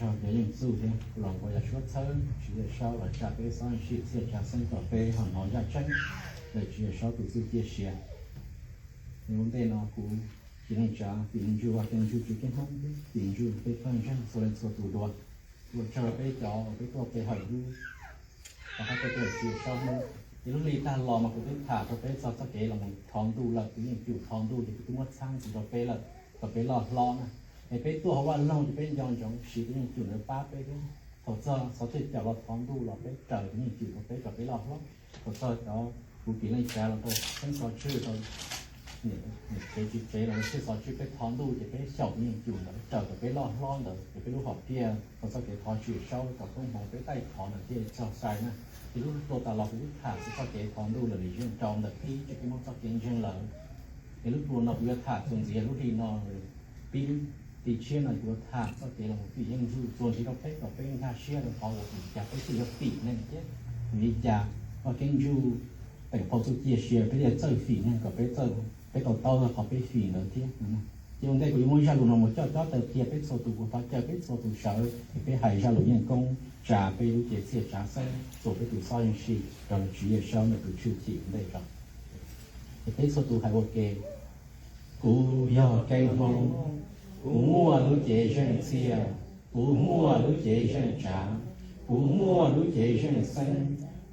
Yog cov yeej txuj thiab los ua yog suab txhawb Tswv Yawm Saub los tsa peb xob sim txhiaj tsa xeeb kom peb ho hnov zaj tseeb ntawm Tswv Yawm Saub tus txuj ciaj sia. Ua ntej no kuv Kis Leej Tsav fim ntsuj Vaj Keeb Ntsuj Tswv Keeb Hmoob, fim ntsuj peb pawg ntseeg txhua leej txhua tus dua, ua tsaug peb cov uas peb tuaj pe hawm lub, rov qab tuaj pe hawm Tswv Yawm Saub Hmoob. Ces lub hli tag los mas kuv twb tham rau peb txog txoj kev los mus thov ntuj lawm, tus yeej cum thov ntuj ces kuv twb muab txhab ntxiv rau peb lawm kom peb loj hlob na. Es peb tuaj hauv vaj loog ces peb nco ntsoov siv tus yeej cum ntawd pab peb thiab. Thaum txog xov thawj caum los thov ntuj los peb raws tus yeej cum rau peb kom peb loj hlob. Thaum txog cov kuv Kis Leej Tsav los rau xeeb xov tswj rau niam tsev txiv tsev los tshwj xov tswj peb thov ntuj ces peb xyaum tus yeej cum ntawd raws kom peb loj hlob ntawd ces peb lub hom phiaj tau txoj kev thov Tswv Yawm Saub kom koob hmoov peb taij thov ntawd thiaj txog sai na. Ces lub tuaj tas los kuv twb tham txog txoj kev thov ntuj lawm, Lis Zeej rau ntawm pib tsis peb muab txoj kev ntseeg lawm. Ces lub tuaj no kuv yuav tham txuas ntxiv lub hli no, pib lub hli tshiab no kuv yuav tham txoj kev los mus fim yeej ntsuj txuas ntxiv rau peb kom peb nkag siab rau qhov uas vim li cas peb thiaj yuav fim neeg thiab vim li cas Vaj Keeb Ntsuj teem phau txuj ciaj sia peb thiaj txawj fim neeg kom peb txawj, peb tau taub qhov peb fim ntawd thiab. Ces ua ntej kuv yuav muab zaj lus no mus coj cob taw qhia peb txhua tus, kuv thov caw peb txhua tus sawv es peb hais zaj lus yeej koob tsa peb lub cev txhiaj tsav xeeb txuas peb tus xob yeej sim rau Tswv Yawm Saub ntawm tus tshwj chim ua ntej tso. Es peb txhua tus hais ua ke. Kuv yog Keeb Hmoob, kuv muaj lub cev zeej txhiaj, kuv muaj lub cev zeej tsav, kuv muaj lub cev zeej xeeb,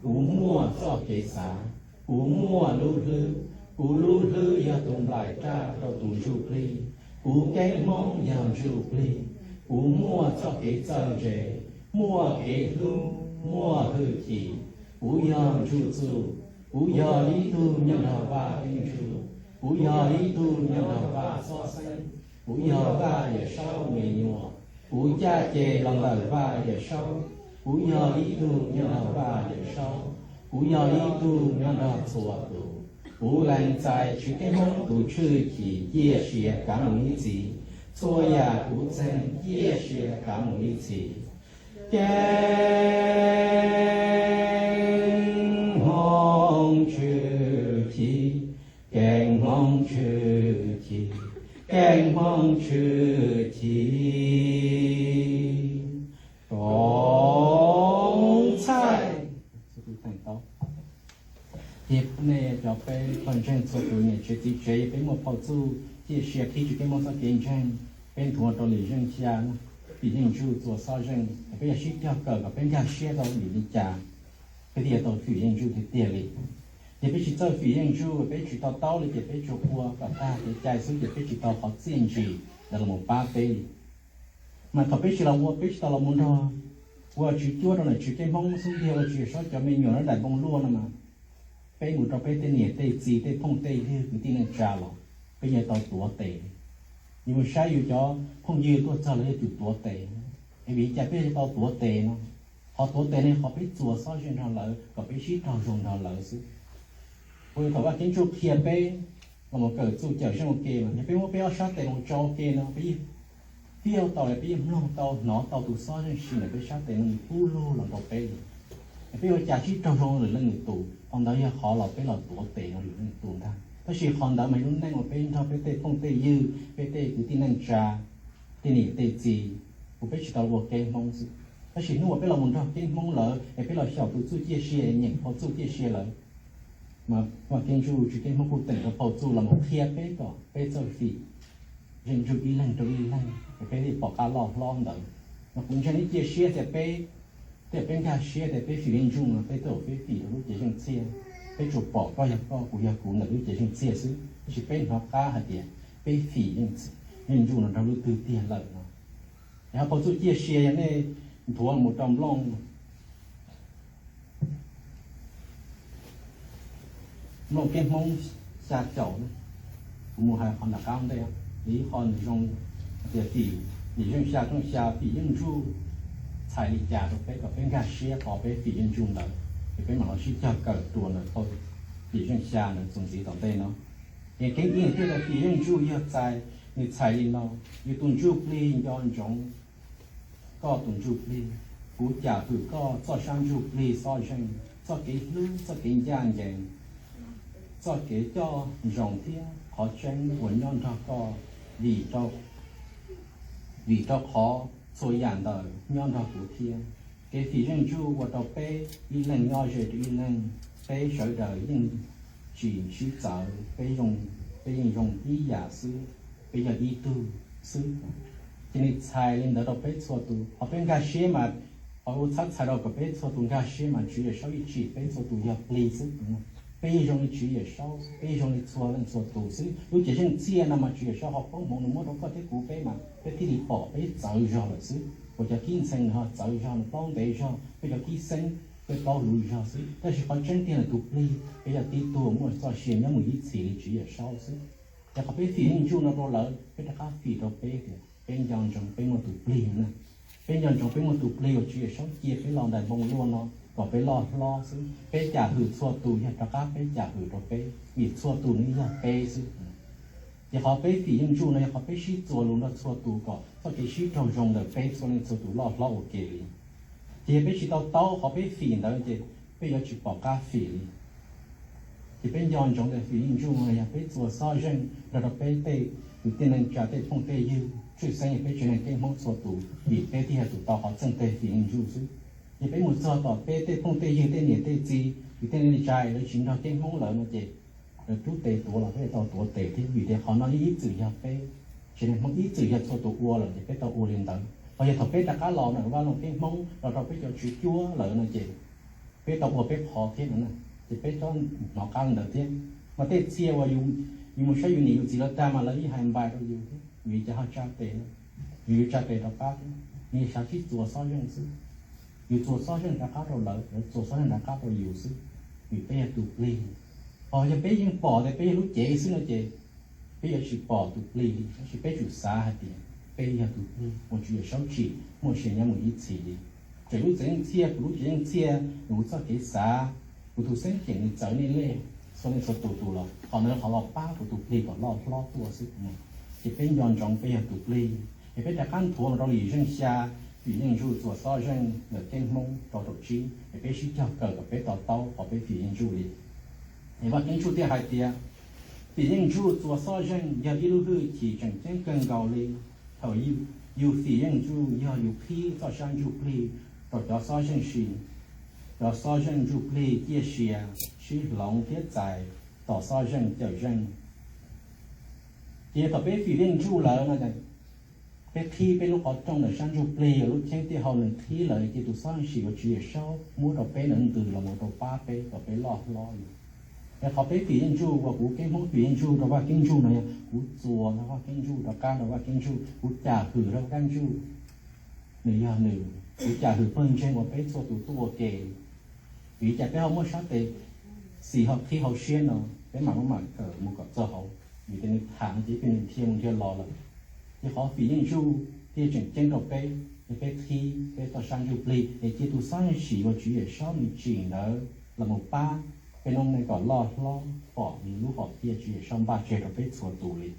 kuv muaj txoj kev xav, kuv muaj lub hlwb, kuv lub hlwb yog tus nplaim raj rau tus ntsuj plig, kuv Keeb Hmoob yog ntsuj plig, kuv muaj txoj kev txawj ntse, muaj kev hlub, muaj hwj chim, kuv yog ntsuj txuj, kuv yog ib tug nyob nrog Vaj Keeb Ntsuj, kuv yog ib tug nyob nrog Vaj Xob Xeeb, kuv yog Vaj Yawm Saub me nyuam, kuv caj ces los ntawm Vaj Yawm Saub, kuv yog ib tug nyob nrog Vaj Yawm Saub, kuv yog ib tug nyob nrog txhua tus. Kuv lees txais Tswv Keeb Hmoob tus tshwj chim ciaj sia kav mus ib txhis, txhua yam kuv txeeg ciaj sia kav mus ib txhis. Keeb Hmoob tshwj chim, Keeb Hmoob tshwj chim, Keeb Hmoob tshwj chim. Rov txhais. Ces nej cov peb pawg ntseeg txhua tus niam tsev txiv tsev, peb muaj phau txuj ciaj sia qhib Tswv Keeb Hmoob txoj kev ntseeg, peb nthuav rau Lis Zeej Xya, fim yeej ntsuj txuas xob zeej, peb yuav sib cog kawm kom peb nkag siab rau vim li cas peb thiaj yuav tau fim yeej ntsuj tiag tiag li. Ces peb tsis txawj fim yeej ntsuj, peb tsis to taub li ces peb tsuas ua kom tag kev cai xwb ces peb tsis tau qhov txiaj ntsig ntawd los pab peb li. Mas thaum peb tsis los ua, peb tsis tau los mus nrog ua tswv cuab rau nam tswv Keeb Hmoob xub ntiag ua Tswv Yawm Saub cov me nyuam nyob daim npoo luaj no mas, peb mus rau peb tej niam tej txiv tej phooj tej ywg kwv tij neej tsa los peb yuav tau tuav tes. Yus mus saib yus cov phooj ywg tuaj txog los yog tus tuav tes. Es vim li cas peb yuav tau tuav tes no? Qhov tuav tes no qhov peb txuas xob zeej nrog lawv kom peb sib raug zoo nrog lawv xwb. Ua li thaum Vaj Keeb Ntsuj qhia peb los mus kawm txuj cawm seej ua ke mas yog peb muab peb ob sab tes los tso ua ke no, peb yeej fiaj tau, peb yeej mloog tau hnov tau tus xob zeej si ntawm peb sab tes no nws pub lug los rau peb li. Es peb ua cas sib raug zoo lwm leej lwm tus, qhov ntawd yog qhov los peb los tuav tes rau lwm leej lwm tus ntag. Tab sis qhov ntawd mas yog lub neej uas peb nrog peb tej phooj tej ywg, peb tej kwv tij neej tsa, tej niam tej txiv, uas peb tsis tau ua Keeb Hmoob xwb. Tab sis hnub uas peb los mus nrog Keeb Hmoob lawm es peb los xyaum tus txuj ciaj sia, nyeem qhov txuj ciaj sia lawm, mas Vaj Keeb Ntsuj Tswv Keeb Hmoob kuj teem rau phau txuj los mus qhia peb kom peb txawj fim yeej ntsuj ib leeg rau ib leeg es peb thiaj pom qab loj hlob ntawd. Mas kuv ntseeg ib cia siab tias peb, tej peb nkag siab tias peb fim yeej ntsuj no peb twb peb fim rau lub cev zeej txhiaj. Peb tsuas pom koj yog koj, kuv yog kuv ntawm lub cev zeej txhiaj xwb, tab sis peb hnov qab hais tias peb fim yeej ntsuj no nrog lub twg tiag lawm no. Es ho phau txuj ciaj sia yog nej nthuav mus rau nplooj nplooj Keeb Hmoob xya caum, kuv mus hais qhov nram qab ntej, ib qho nws zoo tias fim, Lis Zeej Xya rooj xya fim yeej ntsuj txhais li cas rau peb kom peb nkag siab qhov peb fim yeej ntsuj ntawd, ces peb mam los sib cog kawm dua ntawm phau Lis Zeej Xya ntawd txuas ntxiv tom ntej no. Es Keeb Hmoob thiaj tias fim yeej ntsuj yog txais, nws txhais li no: Yus tus ntsuj plig nco ntsoov koj tus ntsuj plig, kuv cam hwm koj txoj sab ntsuj plig xob zeej, txoj kev hlub, txoj kev ncaj ncees, txoj kev coj zoo thiab qhov tseeb uas nyob nrog koj, vim rau, vim rau qhov txhua yam ntawm nyob nrog kuv thiab. Kev fim yeej ntsuj ua rau peb ib leeg nyob ze rau ib leeg, peb sawv daws yeej tsis sib txawv, peb, peb yeej zoo ib yam xwb, peb yog ib tug xwb. Ces nws txhais li ntawd rau peb txhua tus, qhov peb nkag siab mas, qhov ua txhab txhais rau kom peb txhua tus nkag siab mas Tswv Yawm Saub yeej tsim peb txhua tus yog plig xwb. Peb yeej zoo li Tswv Yawm Saub, peb yeej zoo li txhua leej txhua tus xwb. Lub cev zeej txhiaj no mas Tswv Yawm Saub ho poob hmoov nws muab rau koj thiab kuv peb mas peb thiaj li pom peb txawv zog lawm xwb. Kuv cov kib ntxhee nws ho txawv zog, nws paub ntev zog, peb cov kib xeeb peb paub luv zog xwb, tab sis qhov tseeb tiag nws tus plig, peb yog tib tug muaj txoj sia nyob mus ib txhis li Tswv Yawm Saub xwb. Ces qhov peb fim yeej ntsuj no rau lawv, peb rov qab fim rau peb tias peb nco ntsoov peb muaj tus plig na. Peb nco ntsoov peb muaj tus plig uas Tswv Yawm Saub cia peb los ntawm npoo luaj no kom peb loj hlob xwb. Peb cam hwm txhua tus yog rov qab peb cam hwm rau peb, vim txhua tus nws yog peb xwb. Ces qhov peb fim yeej ntsuj no yog qhov peb sib txuas lus nrog txhua tus kom txoj kev sib raug zoo ntawm peb txhua leej txhua tus loj hlob ua ke li. Ces yog peb tsis tau taub qhov peb fim ntawd ces peb yuav tsis pom qab fim li. Ces peb nco ntsoov tias fim yeej ntsuj no yog peb txuas xob zeej nrog rau peb tej kwv tij neej tsa tej phooj tej ywg, tshwj xeeb yog peb tsev neeg Keeb Hmoob txhua tus, vim peb thiaj yog tus tau qhov txheej teg fim yeej ntsuj xwb. Ces peb mus txog tom peb tej phooj tej ywg tej niam tej txiv kwv tij neej tsa lawv tsis nrog Keeb Hmoob lawm no ces lawv rub tes tuav los peb tau tuav tes thiab, vim tias qhov no yeej ib txwm yog peb tsev neeg Hmoob ib txwm yog txhua tus ua lawm ces peb tau ua li ntawd. Ho yog thaum peb rov qab los ntawm Vaj Loog Keeb Hmoob los rau peb cov tswv cuab lawm no ces peb tau ua peb qhov thiab no na, ces peb tau hnov qab li ntawd thiab. Mas tej txhia uas yus mus saib yus niam yus txiv lawv tag mas lawv yeej hais npais rau yus thiab, vim cas ho tsa tes, yus yuav tsa tes rov qab thiab, nws xav sib txuas xob zeej xwb. Yus txuas xob zeej rov qab rau lawv, lawv txuas xob zeej rov qab rau yus xwb, vim peb yog tus plig. Ho yog peb yeej pom tias peb yog lub cev xwb no ces peb yuav tsis pom tus plig li, tab sis peb tsum xav hais tias peb yog tus plig uas Tswv Yawm Saub tsim muaj sia nyob mus ib txhis li. Tseem lub txawv yeej txhiaj, kuv lub cev yeej txhiaj, kuv txoj kev xav, kuv tus xeeb ceem nws txawv nej lej, txhua leej txhua tus tus los qhov ntawd qhov los pab kuv tus plig kom loj hlob tuaj xwb. Ces peb nco ntsoov peb yog tus plig, es peb rov qab nthuav mus rau lwm zeej xya, fim yeej ntsuj txuas xob zeej ntawm Keeb Hmoob rau rau tsib, es peb sib cog kawm kom peb to taub qhov peb fim yeej ntsuj li. Es Vaj Keeb Tshuj thiaj hais tias, fim yeej ntsuj txuas xob zeej yog ib lub hwj chim tseem ceeb kawg nkaus li. Thaum yus fim yeej ntsuj yog yus qhib txoj sab ntsuj plig rau cov xob zeej sim, cov xob zeej ntsuj plig ciaj sia, sib hloov thiab txais tos xob zeej cawm zeej. Ces thaum peb fim yeej ntsuj lawm no, peb qhib peb lub qhov rooj ntawm sab ntsuj plig uas lub cheeb tiaj hau nws qhib lawm, ces tus xob zeej sim uas Tswv Yawm Saub muab rau peb ntawd ntws los mus rau pab peb kom peb loj hlob li. Es qhov peb fim yeej ntsuj uas kuv Keeb Hmoob fim yeej ntsuj rau Vaj Keeb Ntsuj no yog kuv txuas nrog Vaj Keeb Ntsuj rov qab nrog Vaj Keeb Ntsuj, kuv cam hwm rau Vaj Keeb Ntsuj, nws yog nws, kuv cam hwm pawg ntseeg uas peb txhua tus tuaj ua ke. Vim li cas peb ho muaj sab tes xis ho qhib hauv siab no, peb mam muab mam kawm mus kom txog hauv, vim tias nws tham no ces ib pliag nws dhia mus dhia los lawm. Ces qhov fim yeej ntsuj thiaj tseem ceeb rau peb, es peb qhib peb txoj sab ntsuj plig es cia tus xob yeej sim uas Tswv Yawm Saub nws tsim ntawd los mus pab peb noob neej kom loj hlob pom nws lub hom phiaj Tswv Yawm Saub npaj tseg rau peb txhua tus li.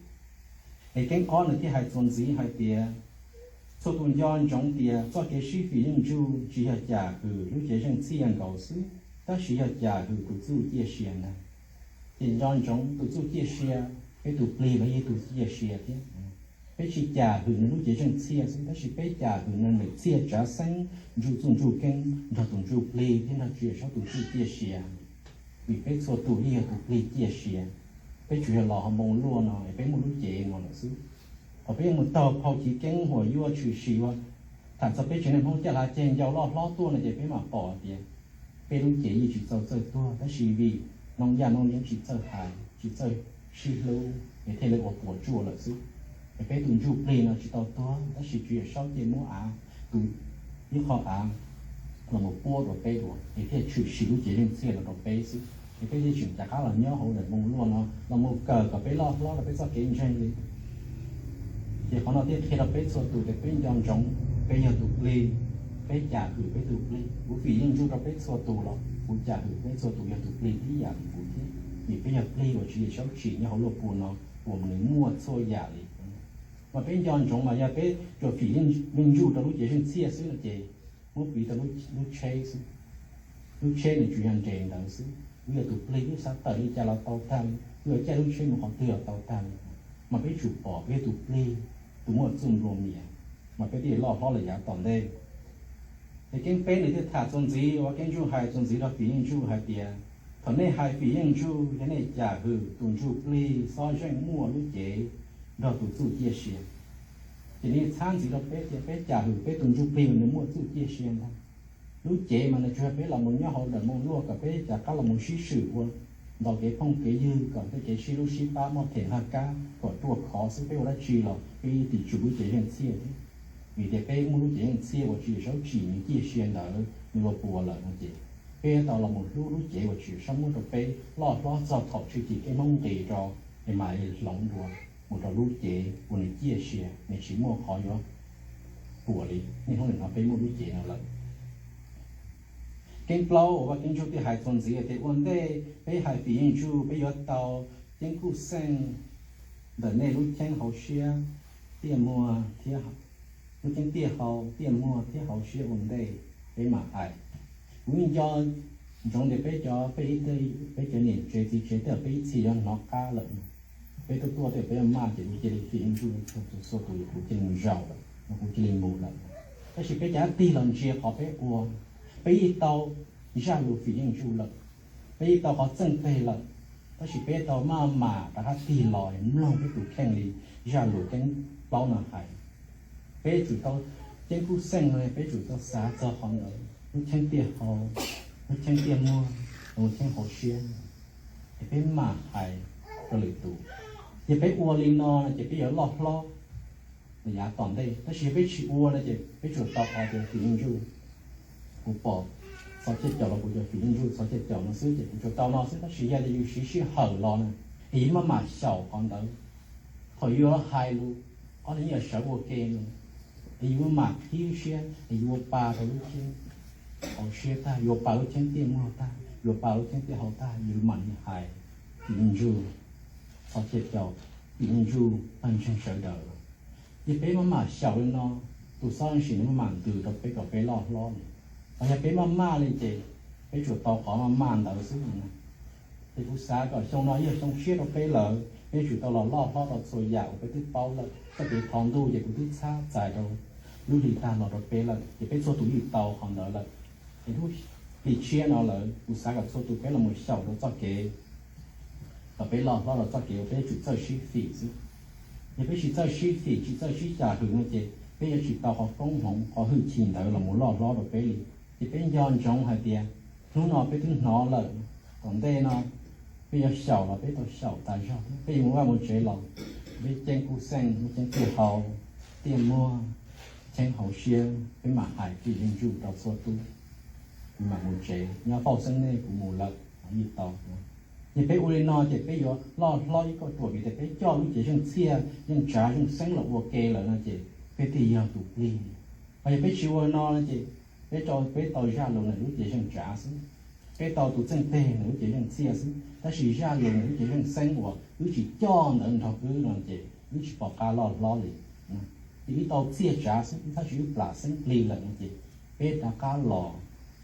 Es Keeb Ob nws thiaj hais txuas ntxiv hais tias, txhua tus nco ntsoov tias txoj kev sib fim yeej ntsuj tsis yog cam hwm lub cev zeej txhiaj nkaus xwb, tab sis yog cam hwm tus txuj ciaj sia ntag. Ces nco ntsoov tus txuj ciaj sia, peb tus plig los yog tus ciaj sia thiab. Peb tsis cam hwm nws lub cev zeej txhiaj xwb, tab sis peb cam hwm nws lub txhiaj tsav xeeb, ntsuj txuj ntsuj keeb nrog tus ntsuj plig thiab nrog Tswv Yawm Saub tus txuj ciaj sia. Vim peb txhua tus yeej yog tus plig ciaj sia, peb tsuas yog los hauv npoo luaj no es peb muaj lub cev no lawm xwb. Thaum peb yuav mus taug phau chiv keeb uas yuav tshwm sim ua tham txog peb tsev neeg Hmoob caj hlab ceg ncau loj hlob tuaj no ces peb mam pom tias peb lub cev yeej tsis txawj txawj tuag, tab sis vim noob yaj noob yeeb tsis txawj hais tsis txawj sib hlub es thiaj li ua puas tsuaj lawm xwb. Es peb tus ntsuj plig no tsis tau tuag, tab sis Tswv Yawm Saub thiaj muab av, tus ib qho av los mus puab rau peb dua es thiaj tshwm sim lub cev zeej txhiaj los rau peb xwb. Es peb thiaj tseem rov qab los nyob hauv daim npoo luaj no los mus kawm kom peb loj hlob rau peb txoj kev ntseeg li. Ces qhov no thiaj qhia rau peb txhua tus tias peb nco ntsoov peb yog tus plig, peb cam hwm peb tus plig. Kuv fim yeej ntsuj rau peb txhua tus los kuv cam hwm peb txhua tus yog tus plig ib yam li kuv thiab, vim peb yog plig uas Tswv Yawm Saub tsim nyob hauv luaj puas no uas nws muaj txhua yam li. Mas peb nco ntsoov mas yog peb tsuas fim yeej ntsuj rau lub cev zeej txhiaj xwb no ces muab piv rau lub tsheb xwb. Lub tsheb nws tsuas yog nres ntawd xwb, wb yog tus plig wb xav tawm li cas los tau tag li, wb yuav caij lub tsheb mus qhov twg los tau tag li. Mas peb tsum pom peb yog tus plig, tus muaj txuj nplua mias, mas peb thiaj loj hlob lawm yav tom ntej. Ces Keeb peb nws thiaj tham txuas ntxiv, ua Keeb Ntsuj hais txuas ntxiv rau Fim Yeej Ntsuj hais tias, thaum nej hais Fim Yeej Ntsuj, yog nej cam hwm tus ntsuj plig xob zeej muaj lub cev nrog tus txuj ciaj sia. Ces nws txhab ntxiv rau peb tias peb cam hwm peb tus ntsuj plig uas nws muaj txuj ciaj sia ntag. Lub cev mas nws tsuas yog peb los mus nyob hauv daim moo luaj kom peb rov qab los mus sib swm ua ntaus kev phooj kev ywg, kom tej kev sib hlub sib pab muaj them nqaj kab kom ruaj khov xwb, peb ua dab tsi los peb yeej tim tsum lub cev zeej txhiaj thiab. Vim tias peb muaj lub cev zeej txhiaj uas Tswv Yawm Saub tsim nws ciaj sia ntawd nws ua puas lawm no ces peb yuav tau los mus hlub lub cev uas Tswv Yawm Saub muab rau peb loj hlob txog thaum tshwm sim kev hmoov nqis rau, es mam li hloov dua mus rau lub cev uas nws ciaj sia, nws tsis muaj qhov yuav puas li. Niaj hnub nim no peb muaj lub cev no lawm. Keeb plaub uas Vaj Keeb Ntsuj thiaj hais txuas ntxiv tias ua ntej peb hais Fim Yeej Ntsuj peb yuav tau ceeb kuj xeej ntawm nej lub cheeb hauv siab, tiaj muag thiab, lub cheeb tiaj hau, tiaj muag thiab hauv siab ua ntej peb mam hais. Kuv yeej nco ntsoov tias peb cov, peb ib, peb cov niam tsev txiv tsev tej zaum peb ib txhia yuav hnov qab lawm. Peb tuaj tuaj tej zaum peb yuav maj ces kuv cia li Fim Yeej Ntsuj txhua tus, kuv cia li mus zaum lawm no, kuv cia li mus lawm. Tab sis peb cov dab tig los ntsia qhov peb ua, peb yeej tau zaj lus Fim Yeej Ntsuj lawm, peb yeej tau qhov txeej teg lawm, tab sis peb tau maj mam rov qab tig los mloog peb tus kheej li zaj lus Keeb plaub no hais. Peb tsum tau, ceeb kuj xeej no peb tsum tau xav txog qhov ntawd, lub cheeb tiaj hau, lub cheeb tiaj muag, lub cheeb hauv siab, es peb mam hais rau lwm tus. Yog peb ua li no no ces peb yuav loj hlob los yav tom ntej, tab sis yog peb tsis ua no ces peb tsuas tau qhov tias Fim Yeej Ntsuj, kuv pom Xov Txhiaj Caum los kuv cov Fim Yeej Ntsuj Xov Txhiaj Caum no xwb ces kuv tsuas tau no xwb, tab sis yog tias yus siv sij hawm los na, es yus maj mam xyaum qhov ntawd, thaum yus yuav hais lus, ob leeg yeej yuav sawv ua ke no, es yus maj mam qhib siab es yus ua pa rau lub cheeb hauv siab tag, yus ua pa lub cheeb tiaj muag tag, yus ua pa lub cheeb tiaj hau tag, yus mam li hais Fim Yeej Ntsuj, Xov Txhiaj Caum, Fim Yeej Ntsuj, pawg ntseeg sawv daws. Yog peb maj mam xyaum li no, tus xob sim nws maj mam ntws rau peb kom peb loj hlob li. Hos yog peb maj maj li ces peb tsuas tau qhov maj maj ntawd xwb no. Ces kuv xav kom xyoo no yog xyoo tshiab rau peb lawm, peb tsum tau los loj hlob rau txhua yam uas peb twb paub lawm. Txoj kev thov ntuj ces kuv twb txhab txais rau lub hli tag los rau peb lawm, ces peb txhua tus yeej tau qhov ntawd lawm. Ces lub hli tshiab no lawm kuv xav kom txhua tus peb los mus xyaum rau txoj kev kom peb loj hlob rau txoj kev uas peb tsis txawj sib fim xwb. Yog peb tsis txawj sib fim, tsis txawj sib cam hwm no ces peb yuav tsis tau qhov koob hmoov qhov hwj chim ntawd los mus loj hlob rau peb li. Ces peb nco ntsoov hais tias hnub no peb twb hnov lawm, tom ntej no peb yuav xyaum los peb tau xyaum tas zog, peb yuav mus vaj mus tsev los peb ceeb kuj xeej, lub ceeb tiaj hau, tiaj muag, cheeb hauv siab, peb mam hais Fim Yeej Ntsuj rau txhua tus, kuv mam mus tsev, nyob pauj xeeb nej kuv mus lawm, yeej tau. Yog peb ua li no ces peb yuav loj hlob ib kauj ruam, vim tias peb coj lub cev zeej txhiaj zeej tsav zeej xeeb los ua ke lawm no ces peb thiaj yog tus plig. Hos yog peb tsis ua no no ces peb rau peb tau zaj lus ntawm lub cev zeej tsav xwb, peb tau tus txeej teg ntawm lub cev zeej txhiaj xwb, tab sis zaj lus ntawm lub cev zeej xeeb uas wb tsis coj ntawd nrog wb no ces wb tsis pom qab loj hlob li. Ces wb tau txhiaj tsav xwb, tab sis wb plam xeeb plig lawm no ces peb rov qab los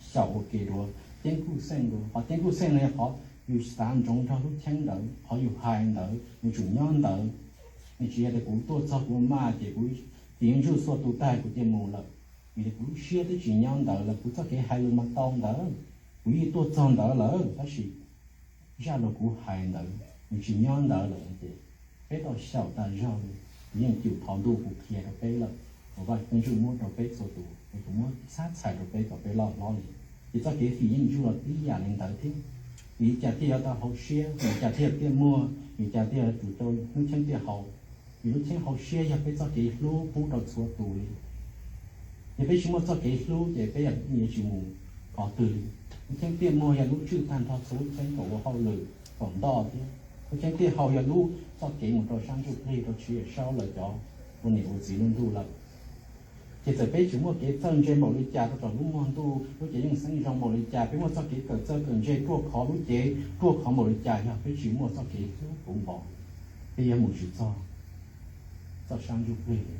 xyaum ua ke dua ceeb kuj xeej dua. Qhov ceeb kuj xeej no yog qhov yus xav ntsoov nrog lub cheeb ntawd, qhov yus hais ntawd nws tseem nyob ntawd. Nws tsis yog tias kuv tuaj txog kuv maj ces kuv Fim Yeej Ntsuj txhua tus tag kuv cia mus lawm, vim tias kuv lub siab twb tsis nyob ntawd lawm, kuv txoj kev hais lus mas tau ntawd, kuv yeej tuaj txog ntawd lawm, tab sis zaj lus kuv hais ntawd nws tsis nyob ntawd lawm no ces peb tau xyaum tas zog li. Kuv yeej cum thov ntuj kuv qhia rau peb lawm, uas Vaj Keeb Ntsuj muab rau peb txhua tus, es kuv muab txhab txhais rau peb kom peb loj hlob li. Ces txoj kev Fim Yeej Ntsuj los tib yam li ntawd thiab. Vim li cas thiaj yuav tau hauv siab, vim li cas thiaj tiaj muag, vim li cas thiaj yuav tsum rau lub cheeb tiaj hau? Vim lub cheeb hauv siab yog peb txoj kev hlub pub rau txhua tus li. Yog peb tsis muaj txoj kev hlub ces peb yuav tsis mus qhov twg li. Lub cheeb tiaj muag yog lub tswj tag nrho txhua lub cheeb kom ua hauj lwm kom ntoj thiab. Lub cheeb tiaj hau yog lub txoj kev mus rau sab ntsuj plig rau Tswv Yawm Saub lawv cov ua niam ua txiv lub ntuj lawm. Ces txawm peb tsis muaj kev txawj ntse npaum li cas rau tom lub muag ntuj, lub cev yeej xeeb zoo npaum li cas, peb muaj txoj kev kawm txawj kawm ntse ruaj khov lub cev ruaj khov npaum li cas, yog peb tsis muaj txoj kev hlub puv npo, peb yuav mus tsis txog txoj sab ntsuj plig li.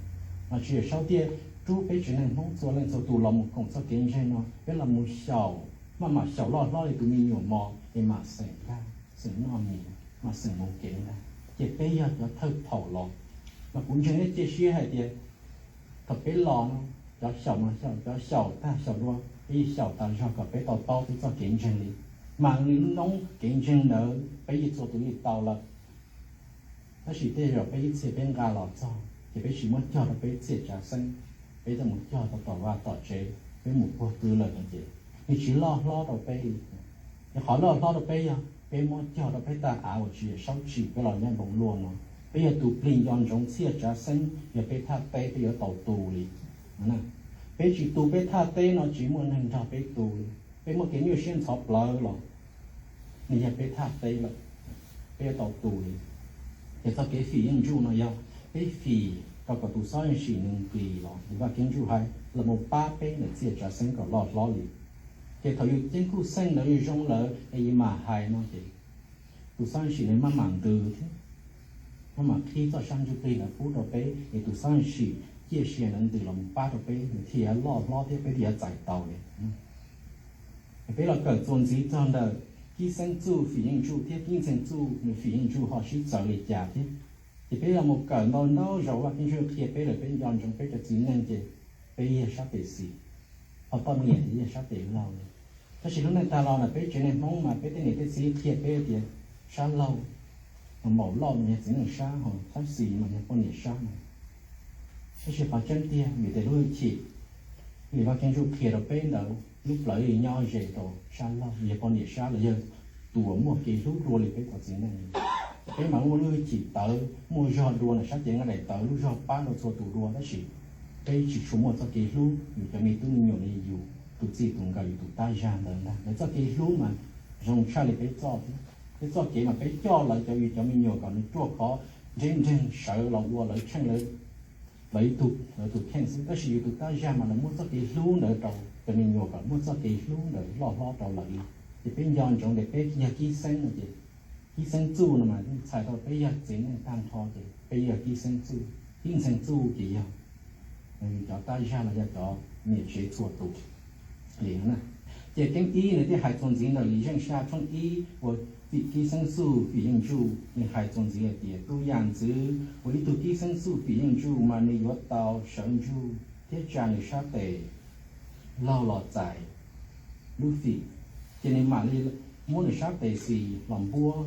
Mas Tswv Yawm Saub thiaj rub peb tsev neeg Hmoob txhua leej txhua tus los mus koom txoj kev ntseeg no, peb los mus xyaum, maj mam xyaum loj hlob li tus me nyuam mos es mam xeem nkag, xeem noj mis, mam xeem mus kev ntag. Ces peb yog cov thawj thaum los. Mas kuv ntseeg thiab cia siab hais tias Thaum peb los no, cov xyaum no xyaum, cov xyaum tag xyaum dua, peb yeej xyaum tas zog kom peb tau taub peb txoj kev ntseeg li. Mas li lub noob kev ntseeg ntawd peb yeej txhua tus yeej tau lawm. Tab sis tej zaum peb ib txhia peb nqa los txog ces peb tsis muab cog rau peb txhia tsav xeeb, peb coj mus cog rau tom vaj tom tsev, peb mus puag pw lawm no ces nws tsis loj hlob rau peb li. Ces qhov loj hlob rau peb yog peb muab cog rau peb tag av uas tsis yog saub tsim peb los nyob npoo luaj no. Peb yog tus plig nco ntsoov txhia tsav xeeb, yog peb thaj teb peb yuav tau tu li. Peb tsis tu peb thaj teb no tsis muaj neeg nrog peb tu li. Peb muaj kev nyuaj siab ntxhov plawv los nws yog peb thaj teb lawm, peb yuav tau tu li. Ces txoj kev fim yeej ntsuj no yog peb fim rau kom tus xab yeej sim nws nqis los li Vaj Keeb Ntsuj hais los mus pab peb ntawm txhia tsav xeeb kom loj hlob li. Ces thaum yus ceeb kuj xeej ntawd yus zoo lawm es yus mam hais no ces tus xab yeej sim nws maj mam ntws thiab, maj mam qhib txoj sab ntsuj plig ntawd pub rau peb es tus xab yeej sim ciaj sia ntawd ntws los mus pab rau peb nws thiaj yuav loj hlob thiab peb thiaj yuav txais tau li. Peb los kawm txuas ntxiv txog ntawm Kib Xeeb Txuj fim yeej ntsuj thiab Kib Ntxhee Txuj nws fim yeej ntsuj ho sib txawv li cas thiab. Ces peb los mus kawm ntau ntau zaus Vaj Keeb Ntsuj qhia peb lawm peb nco ntsoov peb cov txiv neej ces peb yog sab tes xis, ho poj niam ces yog sab tes laug. Tab sis hnub no tag los ntawm peb tsev neeg Hmoob mas peb tej niam tej txiv qhia peb tias sab laug, maum lauj mas yog txiv neej sab, ho sab xis mas yog poj niam sab no. Tab sis qhov tseeb tiag vim tias lub hwj chim li Vaj Keeb Ntsuj qhia rau peb ntawd lub plawv yeej nyob ze rau sab laug yog poj niam sab los yog tus uas muaj kev hlub dua li peb cov txiv neej. Peb mas muaj lub hwj chim tawv muaj zog dua ntawm sab cev nqaij daim tawv lub zog pab rau txhua tus dua tab sis peb tsis tshua muaj txoj kev hlub yus cov me tub me nyuam li yus tus txij tus nkawm yus tus tab zag ntawd ntag. Lawv txoj kev hlub mas zoo tshaj li peb txoj thiab. Peb txoj kev mas peb coj lawv cov yus cov me nyuam kom nws ruaj khov nrheb nreeg sawv los ua lawv tsheej lawv, lawv ib tug lawv tus kheej xwb tab sis yus tus tab zag mas lawv muab txoj kev hlub ntawd rau cov me nyuam kom muaj txoj kev hlub ntawd loj hlob rau lawv li. Ces peb nco ntsoov tias peb yog Kib Xeeb no ces Kib Xeeb Txuj no mas txhais tau peb yog txiv neej tag nrho ces peb yog Kib Xeeb Txuj. Kib Ntxhee Txuj ces yog cov tab zag los yog cov niam tsev txhua tus li na. Ces Keeb Ib nws thiaj hais txuas ntxiv ntawm Lis Zeej Xya tshooj ib uas fim Kib Xeeb Txuj fim yeej ntsuj, nws hais txuas ntxiv hais tias tus yam ntxwv uas ib tug Kib Xeeb Txuj fim yeej ntsuj mas nws yuav tau sawv ntsuj thiab tsa nws sab tes laug los txais lub fim, ces nws mam li muab nws sab tes xis los npuab,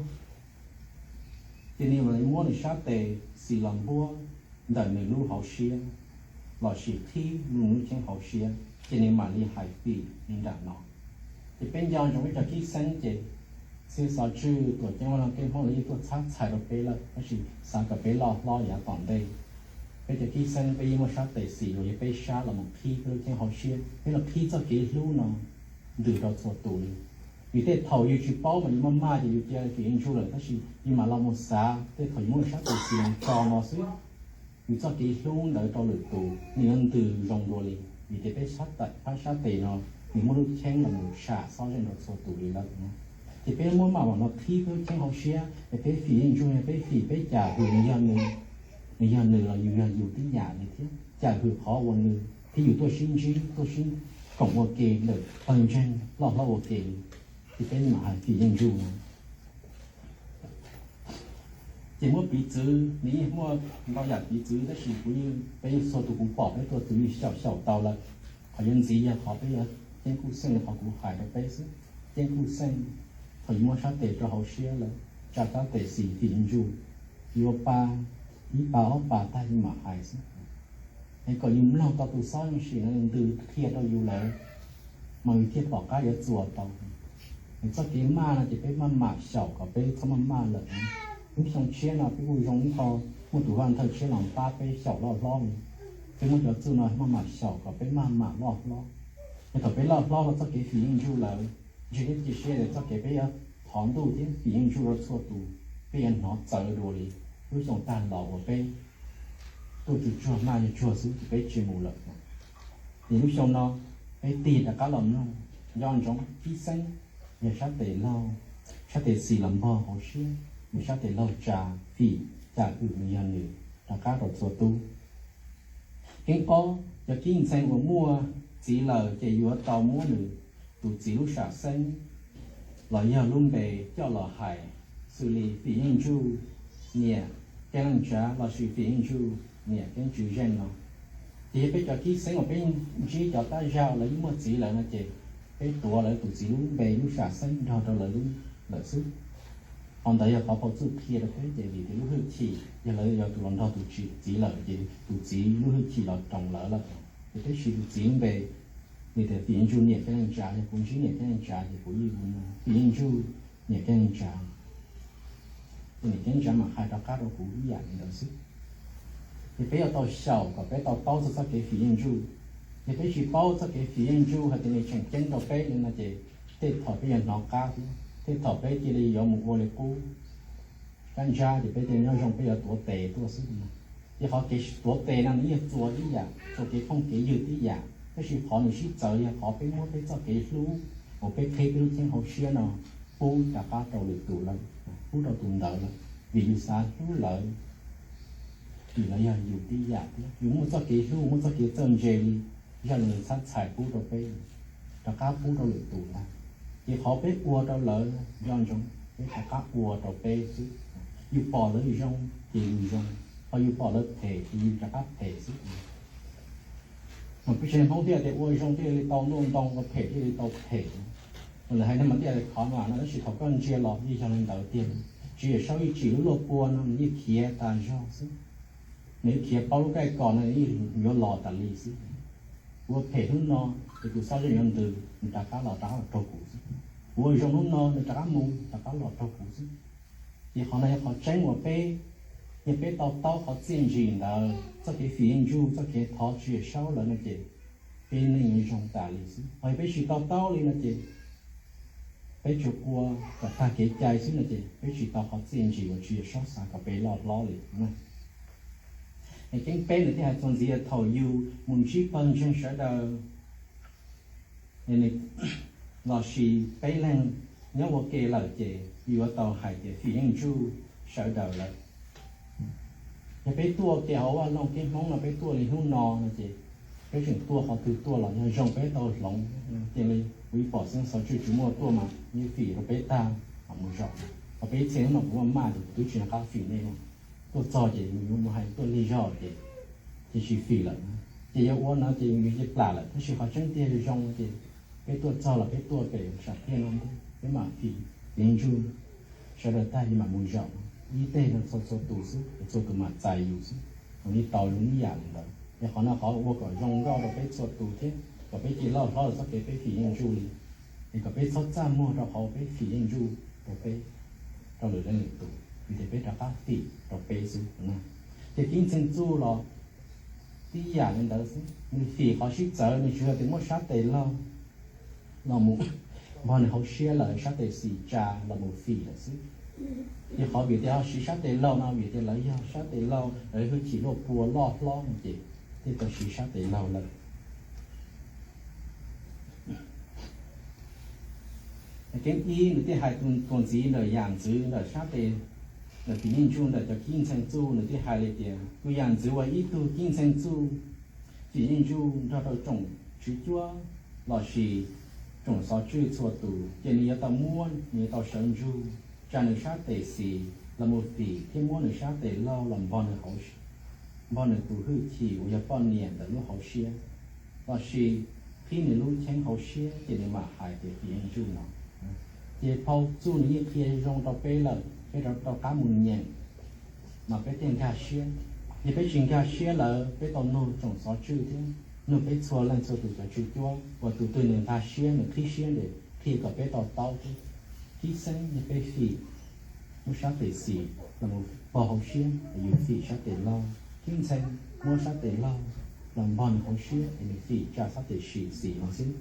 ces nws mam li muab nws sab tes xis los npuab ntawm nws lub hauv siab lossis qhib nws lub cheeb hauv siab, ces nws mam li hais fim li nram no. Ces peb nco ntsoov peb cov Kib Xeeb ces txhia xov tswj tuam ceeb Vaj Loog Kej Hmoob lawv yeej tuaj txhab txhais rau peb lawm tab sis xav kom peb loj hlob yav tom ntej. Peb cov Kib Xeeb peb yeej muaj sab tes xis uas yog peb sab los mus qhib peb lub cheeb hauv siab, peb los qhib txoj kev hlub no ntws rau txhua tus li. Vim tej thaum yus tsis paub mas yus maj maj ces yus cia fim yeej ntsuj lawm tab sis yus mam los mus xav tej thaum yus muab sab tes xis los tso no xwb, yus txoj kev hlub ntawd rau lwm tus nws yuav ntws zoo dua li. Vim tias peb sab tes, pab sab tes no nws muaj lub cheeb los mus tsham xob zeej rau txhua tus li lawm. Ces peb muab maj mam no qhib peb lub cheeb hauv siab es peb fim yeej ntsuj, peb fim peb cam hwm nws yog nws, nws yog nws los yus yog yus tib yam li thiab. Cam hwm qhov uas nws thiab yus tuaj sib ntsib tuaj sib koom ua ke ntawm pawg ntseeg loj hlob ua ke li, ces peb mam hais fim yeej ntsuj no. Ces muab piv txwv, nws yeej muaj ntau yam piv txwv tab sis kuv yeej, peb yeej txhua tus kuv pom peb tuaj txwv yeej xyaum xyaum tau lawm. Qhov yuav ntxiv yog qhov peb yuav ceeb kuj xeej li qhov kuv hais rau peb xwb. Ceeb kuj xeej, thaum yus muab sab tes rau hauv siab lawm, tsa sab tes xis fim yeej ntsuj, yuav pa ib pa ob pa tag yus mam hais xwb. Es kom yus mloog tau tus xab yeej sim no ntws qhia rau yus lawm, mas yus thiaj pom qab yuav txuas tau. Es txoj kev maj no ces peb maj mam xyaum kom peb txhob maj maj lawm. Lub xyoo tshiab no peb kuj zoo ib qho muaj tus vaj ntxwv tshiab los pab peb xyaum loj hlob li. Peb muab cov txuj no maj mam xyaum kom peb maj mam loj hlob. Es thaum peb loj hlob los txoj kev fim yeej ntsuj lawm, ntshe peb cia siab tias txoj kev peb yuav thov ntuj thiab fim yeej ntsuj rau txhua tus, peb yuav hnov txawv dua li lub xyoo tag los uas peb tuaj tsuag tsuag maj yuav tsuag xwb ces peb tsis mus lawm. Ces lub xyoo no peb tig rov qab los mloog, nco ntsoov Kib Xeeb yog sab tes laug, sab tes xis los npog hauv siab, yog sab tes laug tsa fim cam hwm nws yog nws rov qab rau txhua tub. Keeb ob, cov Kib Ntxhee uas muaj txiv lawm ces yuav tau muab nws tus txiv lub sam xeeb los yog lub npe coj los hais xws li fim yeej ntsuj niam Keeb Leej Tsav lossis fim yeej ntsuj niam Keeb Tswv Zeej no. Ces yog peb cov kib xeeb uas peb ntsib cov tab zag lawv yeej muaj txiv lawm no ces peb tuav lawv tus txiv lub npe lub sam xeeb nrog rau lawv lub lawm xwb. Qhov ntawd yog qhov phau txwj qhia rau peb ces vim tias lub hwj chim yog lawv yog tus los nrog tus txiv lawm ces tus txiv lub hwj chim los roos lawv lawm. Ces peb siv tus txiv lub npe, vim tias Fim Yeej Tsuj niam Ceeb Leej Tsav, yog kuv ntsib niam Ceeb Leej Tsav ces kuv yeej hu Fim Yeej Tsuj niam Ceeb Leej Tsav, ces niam Ceeb Leej Tsav mam hais rov qab rau kuv ib yam li ntawd xwb. Ces peb yuav tau xyaum kom peb tau paub txog txoj kev Fim Yeej Tsuj. Yog peb tsis paub txoj kev Fim Yeej Tsuj hais tias nws tseem ceeb rau peb li no ces tej thaum peb yuav hnov qab thiab, tej thaum peb cia li yuav mus ua li qub, kab ntsab ces peb cia li nyob zoo peb yuav tuav tes tuaj xwb. Ces qhov kev tuav tes no nws yeej txuas ib yam, txuas kev phooj kev ywg tib yam, tab sis qhov nws sib txawv yog qhov peb muab peb txoj kev hlub uas peb qhib peb lub cheeb hauv siab no pub rov qab rau lwm tus lawm, pub rau tus ntawd lawm, vim yus xav hlub lawv, vim lawv yog yus tib yam thiab. Yus muaj txoj kev hlub, muaj txoj kev txawj ntse li zaj lus txhab txhais pub rau peb, rov qab pub rau lwm tus ntag. Ces qhov peb ua rau lawv nco ntsoov peb rov qab ua rau peb xwb. Yus pom lawv zoo ces yus zoo, ho yus pom lawv phem ces yus rov qab phem xwb. Mas peb tsev Hmoob thiaj tias ua zoo thiaj li tau ntuj ntoo, ua phem thiaj li tau phem. Lawv hais no mas thiaj li qhov no no, tab sis thaum koj ntsia los yeej yog li ntawd tiag. Tsis yam saub yeej tsim lub luaj pua no nws yeej khiav tas zog xwb. Nws yeej khiav paub lub caij kom no yeej yuav los tas li xwb. Kuv ua phem hnub no, ces kuv xob zoj yuav ntws, nws rov qab los rov qab los raug kuv xwb. Kuv ua zoo hnub no, nws rov qab mus rov qab los raug kuv xwb. Ces qhov no yog qhov tseeb uas peb, yog peb to taub qhov txiaj ntsig ntawd, txoj kev Fim Yeej Tsuj, txoj kev thov Tswv Yawm Saub lawm no ces peb neej yuav zoo tas li xwb. Ho yog peb tsis to taub li no ces peb tsuas ua kom tag kev cai xwb no ces peb tsis tau qhov txiaj ntsig uas Tswv Yawm Saub xav kom peb loj hlob li. Keeb peb nws thiaj hais txuas ntxiv thaum yus mus ntsib pawg ntseeg sawv daws lossis peb leeg nyob ua ke lawm ces yuav tau hais tias Fim Yeej Tsuj sawv daws lawm. Yog peb tuaj ua ke hauv vaj loog keeb Hmoob no, peb tuaj li hnub no no ces peb tseem tuaj qhov twg tuaj los yog zoo peb tau hloov, cia li kuv ib pom xeeb xov tswj tsis muaj tuaj mas yeej fim rau peb tag mam mus zaum. Ho peb ib txhia hnub no kuv maj maj ces kuv twb tsis nco qab fim nej no. Tuaj txog ces mus hais tuaj lig zog ces, ces tsis fim lawm. Ces yog ua no ces yus cia plam lawm, tab sis qhov tseeb tiag zoo ces peb tuaj txog los peb tuaj pem sam thiaj no, peb mam fim Fim Yeej Tsuj sawv daws tag ces mam mus zaum. Ib teg no txhua txhua tus xwb, txhua tus mam txais yus xwb. Ua li tau zoo ib yam li ntawd. Yog qhov no qhov ua kom zoo nkauj rau peb txhua tus thiab kom peb cia loj hlob rau txoj kev peb Fim Yeej Tsuj li, es kom peb txhob txaj muag rau qhov peb Fim Yeej Tsuj rau peb, rau lwm leej lwm tus, vim tias peb rov qab fim rau peb xwb na. Ces Kib Ntxhee Txuj los tib yam li ntawd xwb, nws fim qhov sib txawv, nws tsuas yog tias muaj sab tes laug los mus npog nws hauv siab lawm, sab tes xis tsa los mus fim lawm xwb. Ces qhov vim tias ho siv sab tes laug no vim tias lawv yog sab tes laug, lawv hwj chim luaj pua loj hlob no ces thiaj tau siv sab tes laug lawm. Keeb ib nws thiaj hais tus txuas ntxiv ntawm yam ntxwv ntawm sab tes, ntawm Fim Yeej Tsuj ntawm cov Kib Ntxhee Txuj, nws thiaj hais li tias tus yam ntxwv uas ib tug Kib Ntxhee Txuj, Fim Yeej Tsuj nrog rau tsoom tswv cuab lossis tsoom xov tswj txhua tus ces nws yuav tau muab, nws yuav tau sawv ntsug tsa nws sab tes xis los mus fim thiab muab nws sab tes laug los npog nws hauv, npog nws tus hwj chim uas yog poj niam ntawm lub hauv siab, lossis qhib nws lub cheeb hauv siab ces nws mam hais tias Fim Yeej Tsuj no. Ces phau txuj nws yeej qhia zoo rau peb lawm, peb rov rov qab mus nyeem mas peb thiaj nkag siab. Yog peb tsis nkag siab lawm peb tau nug tsoom xov tswj thiab nug peb txhua leej txhua tus cov tswv cuab uas tus twg nws nkag siab nws qhib siab ntawd qhia kom peb to taub thiab. Kib xeeb yog peb fim muab sab tes xis los mus npog hauv siab es yus fim sab tes laug, Kib Ntxhee muab sab tes laug los npog nws hauv siab es nws fim tsa sab tes xis xis no xwb.